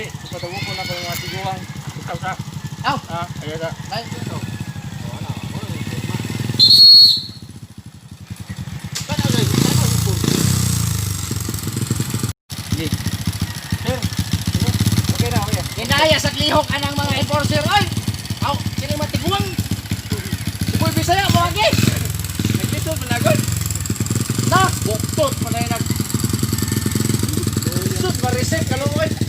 Di, patawag ko na ko mga tiguang. Usa-usa. Aw. Ah, ayun na. Dai ito. Sige. Sir. Okay na, okay. Kinaya sa lihok anang mga enforcer oy. Aw, kini matiguang. Suboy Bisaya mo agi. Naglisod man agad. Na, buktot pa na nag. Sud ma-receive kaluoy.